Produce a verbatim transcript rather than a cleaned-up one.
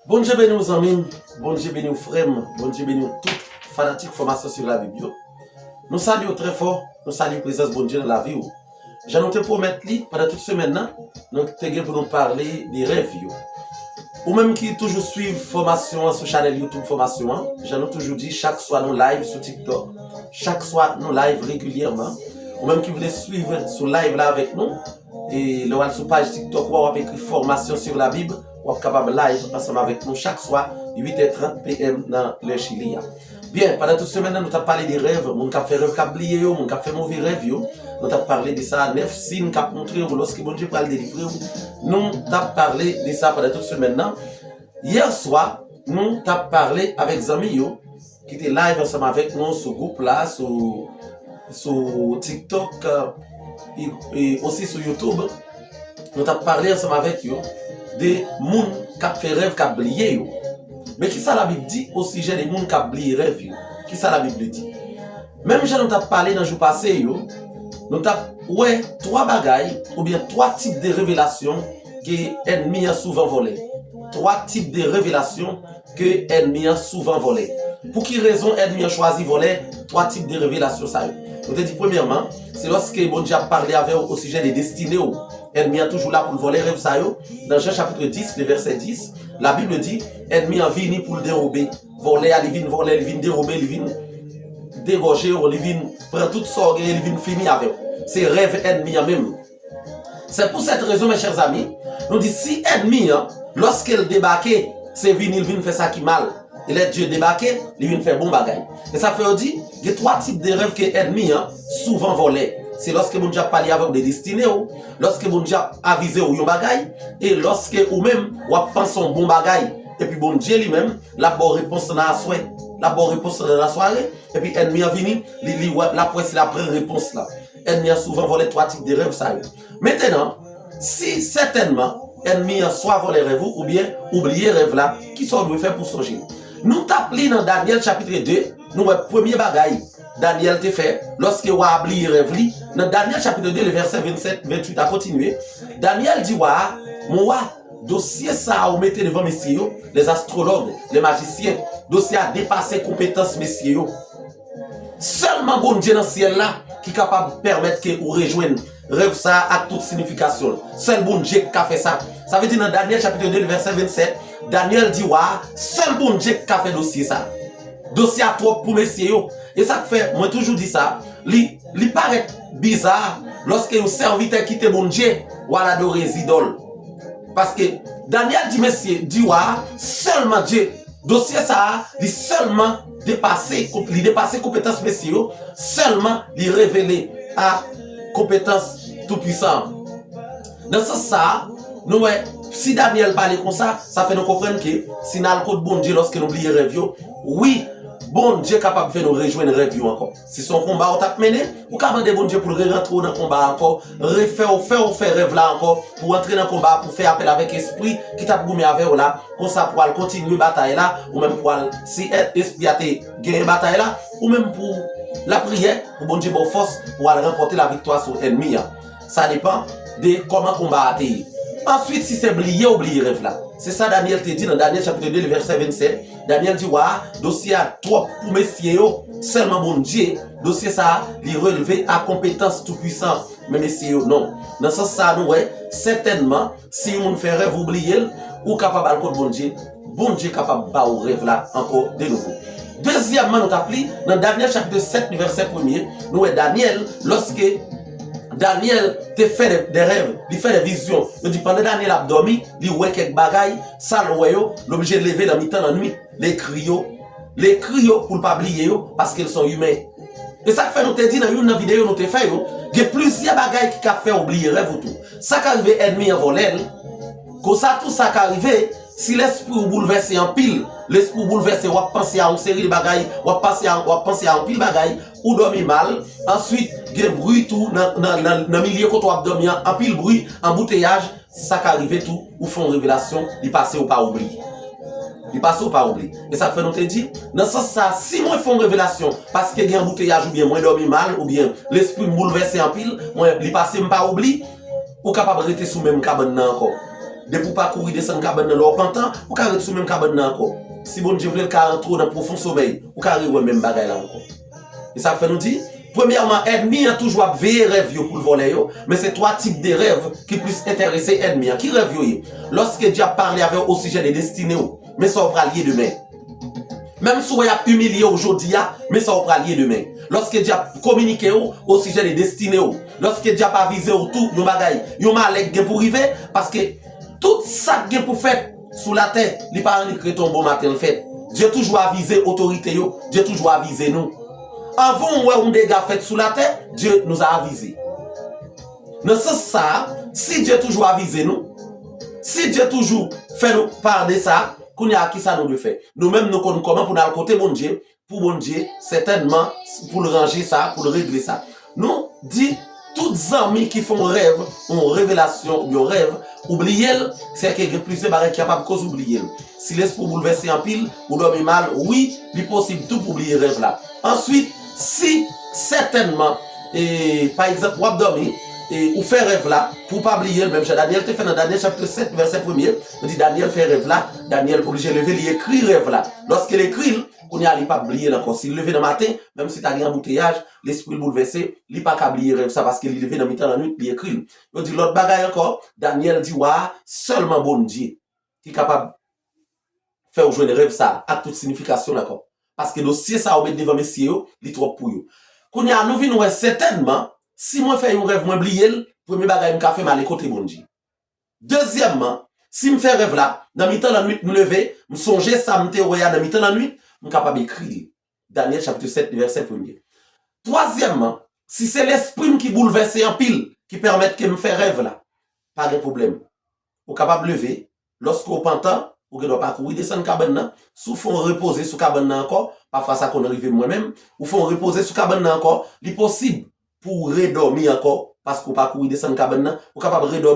Bondye beni w zanmi m, Bondye beni w frè m, Bondye beni w tout fanatik Fòmasyon sou Labib yo. Nou salye w trè fò, nou salye prezans Bondye nan lavi w. Jan nou te pwomèt li, pandan tout semèn nan, nou te gen pou nou pale de rèv yo. Ou menm ki toujou swiv fòmasyon an sou chanèl YouTube fòmasyon an, jan nou toujou di, chak swa nou live sou TikTok, chak swa nou live regilyèman. Ou menm ki vle swiv sou live la avèk nou, e lè w al sou paj TikTok ou a, w ap ekri Fòmasyon sou Labib, w ap kapab live ansanm avèk nou chak swa, uit è trant P M nan lè Chili a. Byen, pandan tout semèn nan, nou t ap pale de rèv, moun k ap fè rèv k ap bliye yo, moun k ap fè move rèv yo. Nou t ap pale de sa, nèf siy k ap montre w lòske Bondye pral delivre w. Nou t ap pale de sa pandan tout semèn nan. Yè swa, nou t ap pale avèk zanmi yo ki te live ansanm avèk nou sou gwoup la, sou, sou TikTok, e, e osi sou YouTube. Nou t ap pale ansanm avèk yo de moun k ap fè rèv, k ap bliye yo. Men kisa Labib di osijè de moun k ap bliye rèv yo? Kisa Labib di? Menm jan nou t ap pale nan jou pase yo, nou t ap wè twa bagay oubyen twa tip de revelasyon ke ènmi an souvan vòlè. Twa tip de revelasyon ke ènmi an souvan vòlè. Pou ki rezon ènmi an chwazi vòlè twa tip de revelasyon sa yo? Nou te di, premyèman, se lòske Bondye ap pale avè w osijè de destine w. Ènmi an toujou la pou l vòlè rèv sa yo. Nan Jan chapit dis, le vèsè dis, Labib di, ènmi an vini pou l dewobe. Vòlè a, li vin vòlè, li vin dewobe, li vin degòje w, li vin pran tout sa w genyen, li vin fini avè w. Se rèv ènmi an menm. C'est pour cette raison, mes chers amis, nou di si ènmi an, lòske l debake, se vini l vin fè sa ki mal. E lè Dye debake, li vin fè bon bagay. E sa fè yo di, gen twa tip de rèv ke ènmi an souvan vòlè. Se lòske Bondye ap pale avè w de destine w, lòske Bondye ap avize w yon bagay, e lòske ou menm, w ap panse yon bon bagay, epi Bondye li menm, l ap ba w repons lan aswè, l ap ba w repons lan nan sware, epi ènmi an vini, li, li wè, l ap wè si l ap pran repons lan. Ènmi an souvan vòlè twa tip de rèv sa yo. Mentenan, si sètènman ènmi an swa vòlè rèv ou, oubyen ou bliye rèv la, kisa w dwe fè pou w sonje? Nou t ap li nan Danyèl chapit de, nou wè premye bagay Danyèl te fè, lòske wa a bliye rèv li, nan Danyèl chapit de, le vèsè vennsèt, venntuit a kontinye, Danyèl di wa a, mon wa, dosye sa a ou mete devan mesye yo, les astrologues, les magiciens, dosye a depase konpetans mesye yo. Sèlman Bondye nan syèl la ki kapab pèmèt ke ou rejwenn rèv sa a ak tout sinifikasyon l. Sèl Bondye k ka fè sa. Sa vle di nan Danyèl chapit de, vèsè vennsèt, Danyèl di wa a, sèl Bondye k ka fè dosye sa. Dosye a twòp pou mesye yo. E sa k fè, mwen toujou di sa, li, li parèt biza lòske yon sèvitè kite Bondye, w al adore zidòl. Paske Danyèl di mesye, di wa a, sèlman Dye. Dosye sa a, li sèlman depase, li depase konpetans mesye yo, sèlman li revele a konpetans Toupwisan an. Nan sans sa a, nou wè, si Danyèl pale konsa, sa fè nou konprann ke si n al kot Bondye lòske nou bliye rèv yo, wi, Bondye kapab fè nou rejwenn rèv yo ankò. Si se yon konba w t ap mennen, ou ka mande Bondye pou l rerantre w nan konba a ankò, refè w, fè w fè rèv la ankò, pou w antre nan konba a, pou w fè apèl avèk espri ki t ap goumen avè w la, konsa pou w al kontinye batay la, ou menm pou w al, si e-, espri a te genyen batay la, ou menm pou lapriyè, pou Bondye ba w fòs, pou w al ranpòte laviktwa sou ènmi an. Sa depann de kòman konba a te ye. Answit, si se bliye ou bliye rèv la. Se sa Danyèl te di nan Danyèl chapit de, vèsè vennsèt. Danyèl di wa a, dosye a twòp pou mesye yo, sèlman Bondye, dosye sa a, li relve a konpetans Toupwisan. Men mesye yo, non. Nan sans sa a, nou wè, sètènman, si yon moun fè rèv ou bliye l, ou kapab al kot Bondye. Bondye kapab ba ou rèv la ankò de nouvo. Dezyèmman, nou t ap li nan Danyèl chapit sèt, vèsè premye, nou wè Danyèl, lòske Danyèl te fè de, de rèv, li fè de vizyon. Yo di pandan Danyèl ap dòmi, li wè kèk bagay, sa l wè yo, l oblije leve nan mitan lannwit, l ekri yo, l ekri yo pou l pa bliye yo, paske l se yon imen. E sa k fè nou te di nan youn nan videyo nou te fè yo, gen plizyè bagay ki ka fè w bliye rèv ou tou. Sa ka rive ènmi an vòlè l. Konsa tou sa ka rive si lespri w boulvèse anpil. Lespri w boulvèse, w ap panse a yon seri de bagay, w ap panse a, w ap panse a anpil bagay, ou dòmi mal. Answit, gen bri tou nan, nan, nan, nan milye kote w ap dòmi an, anpil bri, anbouteyaj. Sa ka rive tou, ou fè yon revelasyon, li pase ou pa oubli. Li pase ou pa oubli. E sa k fè nou te di, nan sans sa, si mwen fè yon revelasyon, paske gen anbouteyaj oubyen mwen dòmi mal, oubyen lespri m boulvèse anpil, mwen, li pase m pa oubli, ou kapab rete sou menm kabann nan ankò. Depi w pa kouri desann kabann nan, lè w pantan, ou ka ret sou menm kabann nan ankò. Si Bondye vle, l ka antre w nan pwofon somèy, ou ka rewè menm bagay la ankò. E sa k fè nou di, premyèman, ènmi an toujou ap veye rèv yo pou l vòlè yo, men se twa tip de rèv ki plis enterese ènmi an. Ki rèv yo ye? Lorsque Dieu parle avec au sujet de destinée ou, men sa w pral ye demen. Menm si w wè y ap imilye w jodi a, men sa w pral ye demen. Lorsque Dieu ap kominike w au sujet de destinée ou, lorsque Dieu ap avize w tou yon bagay, yon malè k gen pou rive, paske tout sa k gen pou fèt sou latè, li pa annik rete yon bon maten l fèt. Dieu toujou avize otorite yo, Dieu toujou avize nou. Anvan w wè yon dega fèt sou latè, Dieu nous a avisé. Nan sans sa a, si Dieu toujou avize nou, si Dieu toujou fè nou pa de sa, kounye a, kisa nou dwe fè? Nou menm, nou konn kòman pou n al kote Bondye, pou Bondye, sètènman, pou l ranje sa, pou l regle sa. Nou di, tout zanmi ki fè yon rèv, yon revelasyon oubyen yon rèv, ou bliye l, se ke gen plizyè bagay ki kapab koz ou bliye l. Si lespri w boulvèse anpil, ou dòmi mal, wi, li posib tou pou w bliye rèv la. Answit, si sètènman, e, pa egzanp, w ap dòmi, e ou fè rèv la, pou w pa bliye l, menm jan Danyèl te fè nan Danyèl chapit sèt, vèsè premye, nou di Danyèl fè rèv la, Danyèl oblije leve, li ekri rèv la. Lòske l ekri l, kounye a li p ap bliye l ankò. Si l leve nan maten, menm si ta gen anbouteyaj, lespri l boulvèse, li pa ka bliye rèv sa, paske li leve nan mitan lannwit, li ekri l. Yo di lòt bagay ankò, Danyèl di wa a, sèlman Bondye ki kapab fè w jwenn rèv sa a ak tout siyifikasyon l ankò. Paske dosye sa a ou met devan mesye yo, li twòp pou yo. Kounye a, nou vin wè sètènman, si mwen fè yon rèv, mwen bliye l, premye bagay m ka fè, m ale kote Bondye. Dezyèmman, si m fè rèv la, nan mitan lannwit m leve, m sonje sa m te wè a nan mitan lannwit, m kapab ekri li. Danyèl chapit sèt, vèsè premye. Twazyèmman, si se lespri m ki boulvèse anpil, ki pèmèt ke m fè rèv la, pa gen pwoblèm. Ou kapab leve, lòske w pantan, ou gendwa pa kouri desann kabann nan. Si w fè yon repoze sou kabann nan ankò, pafwa sa konn rive m mwen menm, ou fè yon repoze sou kabann nan ankò, li posib pou w redòmi ankò, paske w pa kouri desann kabann nan, ou kapab redòmi.